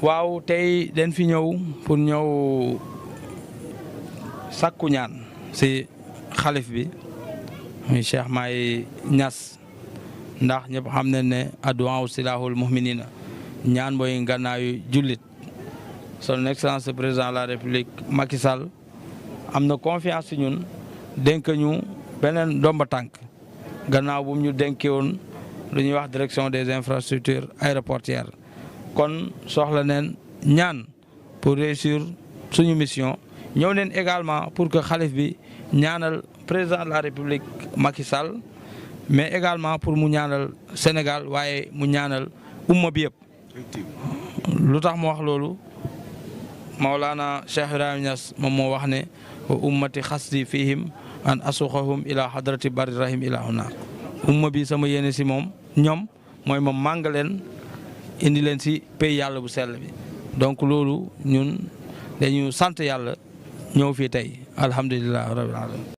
waaw tey den fi ñëw pour ñëw sakku ñaan si xalif bi muy Cheikh Mahi Niass ndax ñëpp xam nañ ne adduwaa silahul mu'minina ñaan mooy ngannaayu jullit son excellence le président de la république Macky Sall am na confiance ci ñun dénk ñu beneen domba tànk gannaaw bu ñu dénkee woon lu ñuy wax direction des infrastructures aéroportières kon soxla neen ñaan pour réussir suñu mission ñëw neen également pour que xalif bi ñaanal président de la république Macky Sall mais également pour mu ñaanal Sénégal waaye mu ñaanal umma bi yëpp. lu tax mu wax loolu Maulana Cheikh Ibrahim Niass moom moo wax ne wa ummati xasdi fihim an asuxahum ila hadrati bari rahim ila huna umma bi sama yéene si moom ñoom mooy ma màng leen indi leen si pays yàlla bu sell bi donc loolu ñun dañu sant yàlla ñëw fii tey alhamdulilah rabbil alamin